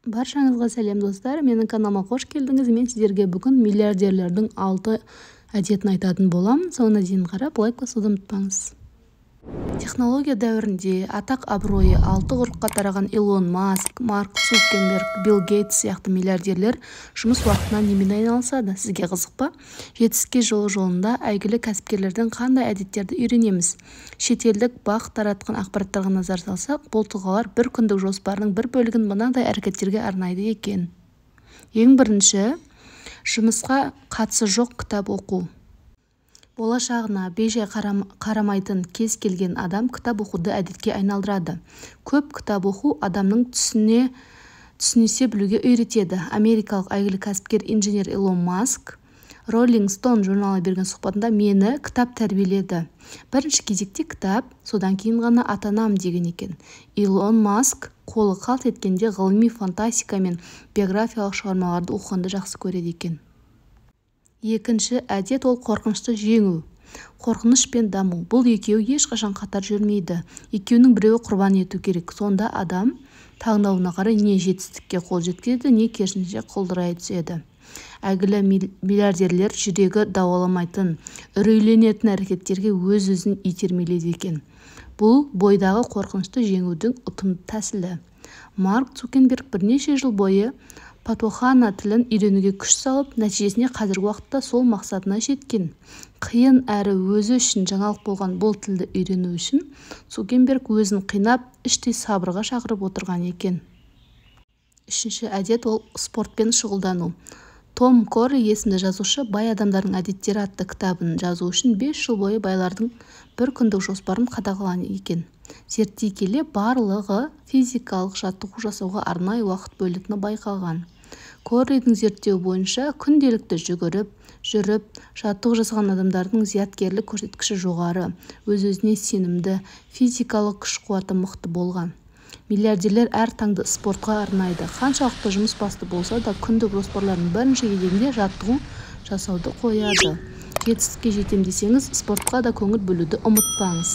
Баршаңызға сәлем, достар! Менің каналыма қош келдіңіз. Мен сіздерге бүгін миллиардерлердің 6 әдетін айтатын боламын. Соңына дейін қарап, лайк басуды ұмытпаңыз. Технология дәуірінде атақ абыройы алты құрлыққа тараған Илон Маск, Марк Цукерберг, Билл Гейтс сияқты миллиардерлер жұмыс уақытында немен айналысады? Сізге қызық па? Жетістікке жол жолында әйгілі кәсіпкерлерден қандай әдеттерді үйренеміз? Шетелдік БАҚ таратқан ақпараттарға назар салсақ, бұл тұлғалар бір күндік жоспарының бір бөлігін мынадай әрекеттерге арнайды екен. Ең бірінші, жұмысқа қатысы жоқ кітап оқу. Болашағына бейжай қарамайтын кез келген адам кітап оқуды әдетке айналдырады. Көп кітап оқу адамның түсінісе білуге үйретеді. Америкалық әйгілі кәсіпкер, инженер Илон Маск Rolling Stone журналына берген сұхбатында: «Мені кітап тәрбиеледі. Бірінші кезекте кітап, содан кейін ғана ата-анам», – деген екен. Илон Маск қолы қалт еткенде ғылыми фантастика мен биографиялық шығармаларды оқығанды жақсы көреді екен. Екінші әдет – ол қорқынышты жеңу. Қорқыныш пен даму – бұл екеуі ешқашан қатар жүрмейді. Екеуінің біреуі құрбан ету керек. Сонда адам таңдауына қарай не жетістікке қол жеткізеді, не керісінше құлдырай түседі. Әйгілі миллиардерлер жүрегі дауаламайтын, үрейленетін әрекеттерге өз-өзін итермелейді екен. Бұл – бойдағы қорқынышты жеңудің ұтымды тәсілі. Марк Цукерберг бірнеше жыл бойы патуахана тілін үйренуге күш салып, нәтижесінде қазіргі уақытта сол мақсатына жеткен. Қиын әрі өзі үшін жаңалық болған бұл тілді үйрену үшін Цукерберг өзін қинап, іштей сабырға шақырып отырған екен. Үшінші әдет – ол спортпен шұғылдану. Том Корли есімді жазушы «Бай адамдардың әдеттері» атты кітабын жазу үшін 5 жыл бойы байлардың бір күндік жоспарын қадағалаған екен. Зерттей келе, барлығы физикалық жаттығу жасауға арнайы уақыт бөлетіні байқалған. Корлидің зерттеуі бойынша, күнделікті жүгіріп, жүріп, жаттығу жасаған адамдардың зияткерлік көрсеткіші жоғары, өз-өзіне сенімді, физикалық күш-қуаты мықты болған. Миллиардерлер әр таңды спортқа арнайды. Қаншалықты жұмыс басты болса да, күндік жоспарларының бірінші кезегінде жаттығу жасауды қояды. Жетістікке жетем десеңіз, спортқа да көңіл бөлуді ұмытпаңыз.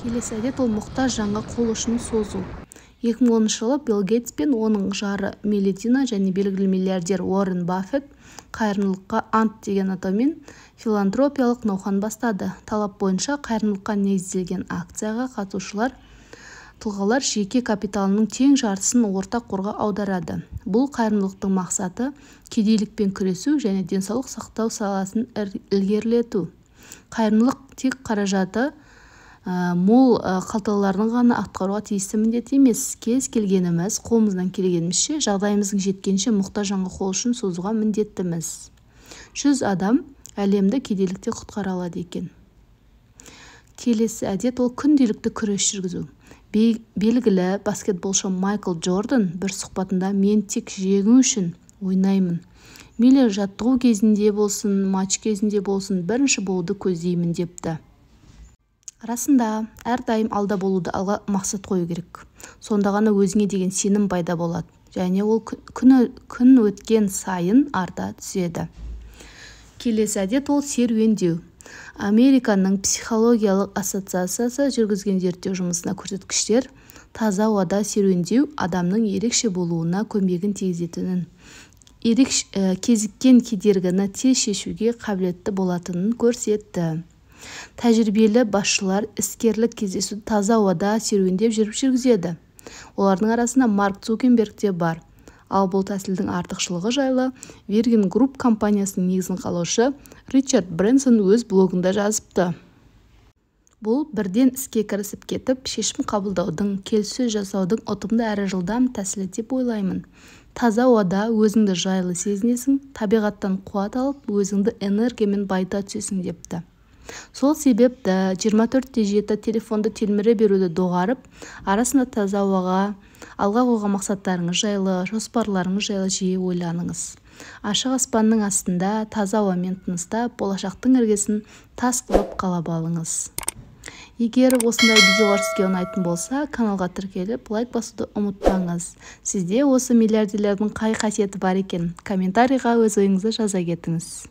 Келесі әдет – ол мұқтаж жанға қол ұшын созу. 2010 жылы Билл Гейтс пен оның жары Мелинда және белгілі миллиардер Уоррен Баффет «Қайырымдылыққа ант» деген атаумен филантропиялық науқан бастады. Талап бойынша, қайырымдылыққа негізделген акцияға қатысушылар тұлғалар жеке капиталының тең жартысын ортақ қорға аударады. Бұл қайырымдылықтың мақсаты – кедейлікпен күресу және денсаулық сақтау саласын ілгерілету. Қайырымдылық тек қаражаты мол қалталылардың ғана атқаруға тиісті міндет емес. Кез келгеніміз қолымыздан келгенімізше, жағдайымыздың жеткенше мұқтаж жанға қол ұшын созуға міндеттіміз. 100 адам әлемді кедейліктен құтқара алады екен. Келесі әдет – ол күнделікті күрес жүргізу. Белгілі баскетболшы Майкл Джордан бір сұхбатында: «Мен тек жеңу үшін ойнаймын. Мейлі жаттығу кезінде болсын, матч кезінде болсын, бірінші болуды көздеймін», – депті. Расында, әрдайым алда болуды алға мақсат қою керек. Сонда ғана өзіңе деген сенім пайда болады және ол күн өткен сайын арта түседі. Келесі әдет – ол серуендеу. Американың психологиялық ассоциациясы жүргізген зерттеу жұмысына көрсеткіштер таза ауада серуендеу адамның ерекше болуына көмегін тигізетінін, кезіккен кедергіні тез шешуге қабілетті болатынын көрсетті. Тәжірибелі басшылар іскерлік кездесуді таза ауада серуендеп жүріп жүргізеді. Олардың арасында Марк Цукерберг те бар. Ал бұл тәсілдің артықшылығы жайлы Virgin Group компаниясының негізін қалаушы Ричард Брэнсон өз блогында жазыпты. Бұл бірден іске кірісіп кетіп, шешім қабылдаудың, келіссөз жасаудың ұтымды әрі жылдам тәсілі деп ойлаймын. Таза ауада өзіңді жайлы сезінесің, табиғаттан қуат алып, өзіңді энергиямен байыта түсесің, депті. Сол себепті 24/7 телефонды телміре беруді доғарып, арасында таза ауаға, алға қойған мақсаттарыңыз жайлы, жоспарларыңыз жайлы жиі ойланыңыз. Ашық аспанның астында таза ауамен тыныстап, болашақтың іргесін тас қылып қалап алыңыз. Егер осындай видеолар сізге ұнайтын болса, каналға тіркеліп, лайк басуды ұмытпаңыз. Сізде осы миллиардерлердің қай қасиеті бар екен? Комментарийға өз ойыңызды жаза кетіңіз.